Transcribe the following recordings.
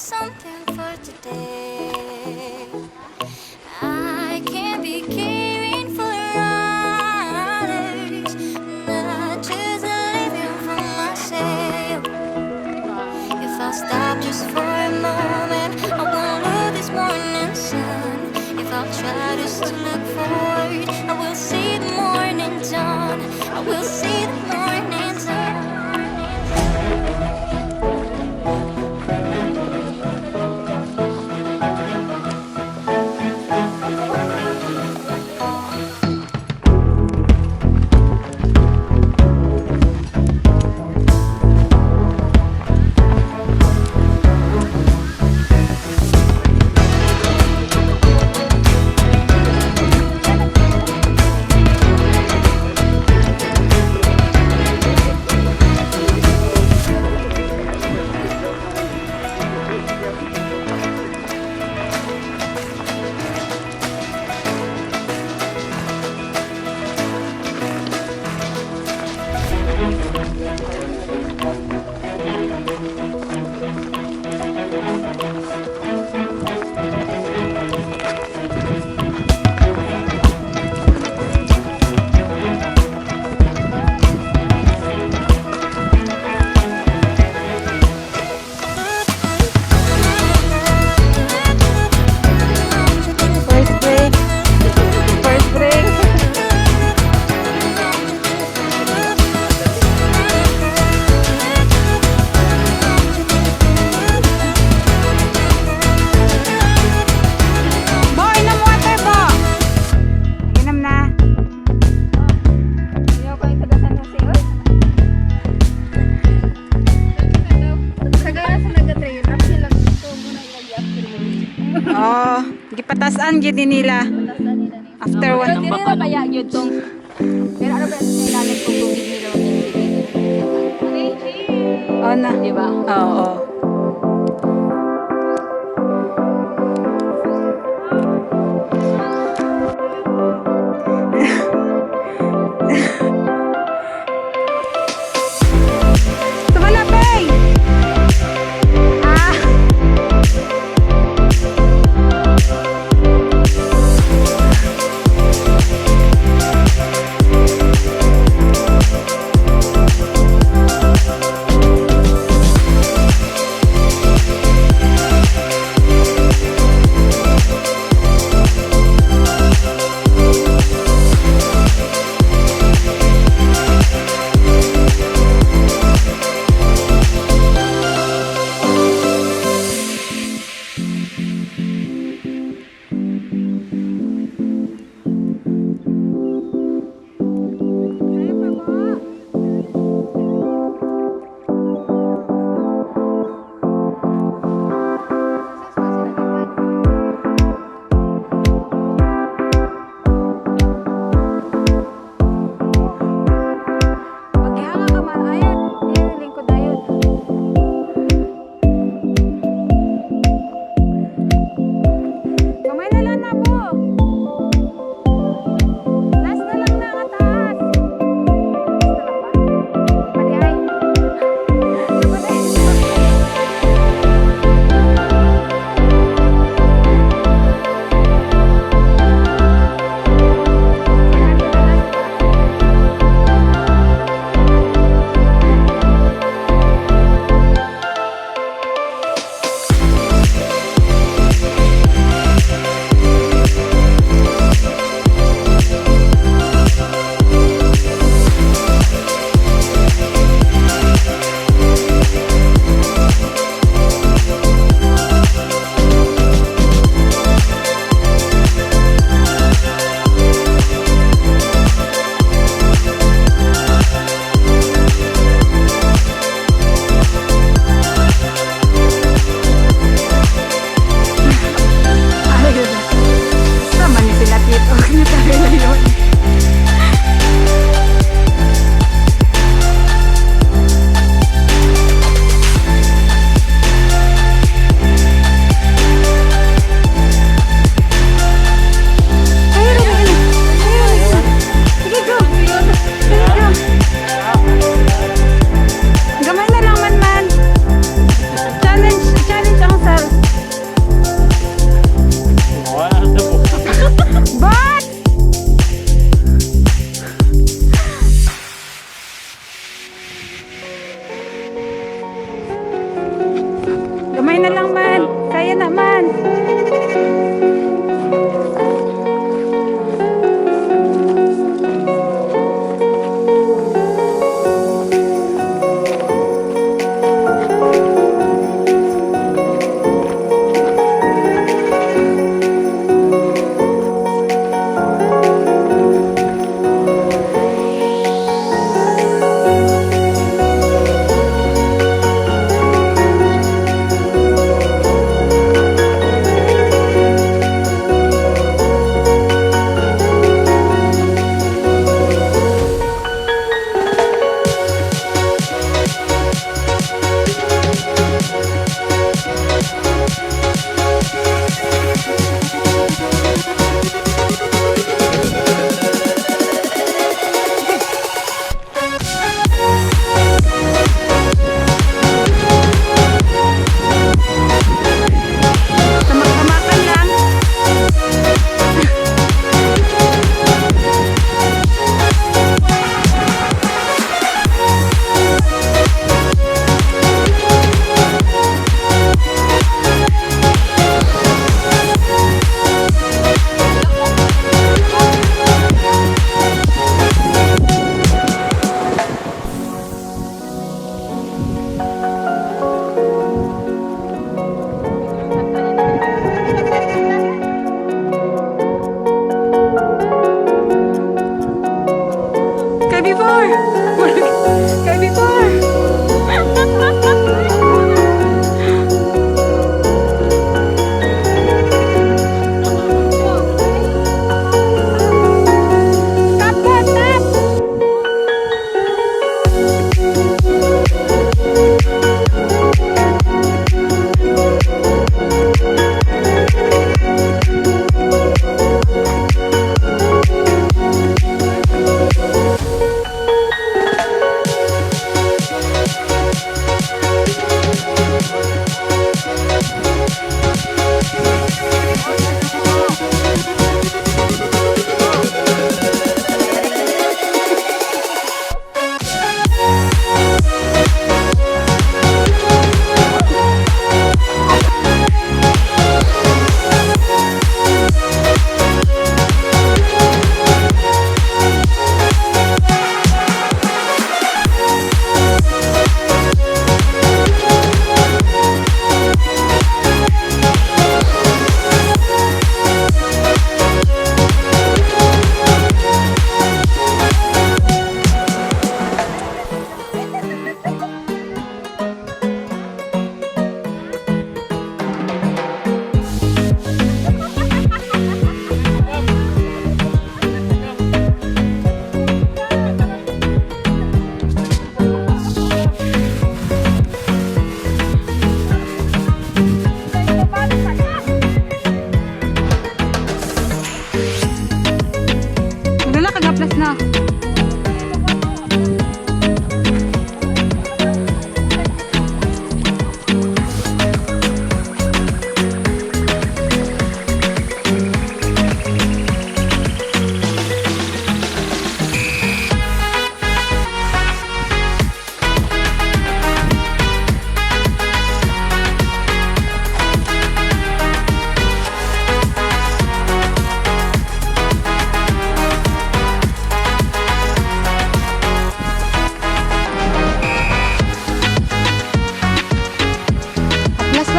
Something for today. I can be caring for others, not just living for myself. If I stop just for a moment, I won't lose this morning sun. If I try just to look forward, I will see the morning dawn. I will see the morning dawn. First break. First break. Bo, inom water, Bo. Inom na. Ayaw ko yung taga San Jose, oy. Sagara sa naga-trail, actually lang ito muna ilagi. Oh, gipatasan gid ni nila. After Pero one. dili ra kaya gyud tong, pero ano ba sa ilalim kung tubig nila? Oh na. Di ba? Oo. Tumala, Peng! Ah!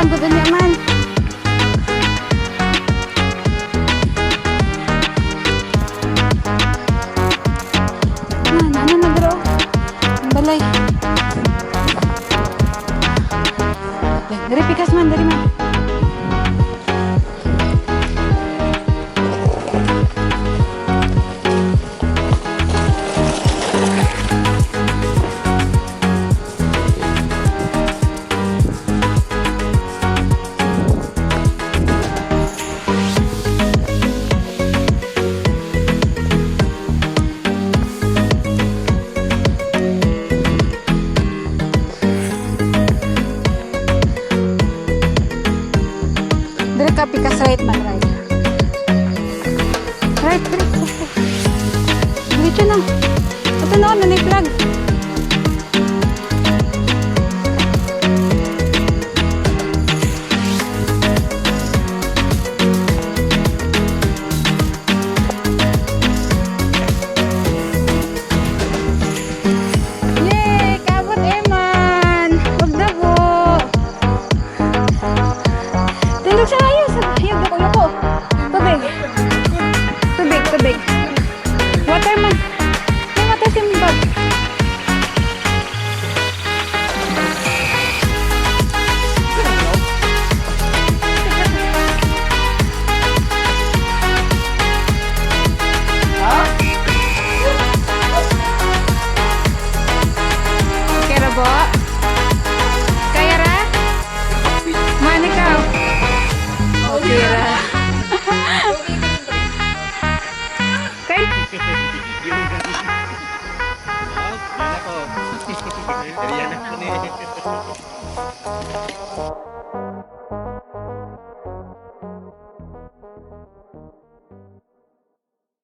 lang gud unya man. Na, na, na, na, bro. Ang balay. Diri pikas man, diri man. Diri ka pikas right man, right. Right, right. Diretso na. Ito na, ano na flag. Yay! Kabot Eman! Huwag na po! Tindog sa ayos! Ayun, yuko, yuko! Tubig! Tubig, tubig! Water man! May water si Mbag! Okay ra bo? Kaya ra? Man, ikaw? Okay ra. Kay Yan ako. Yan ako ni.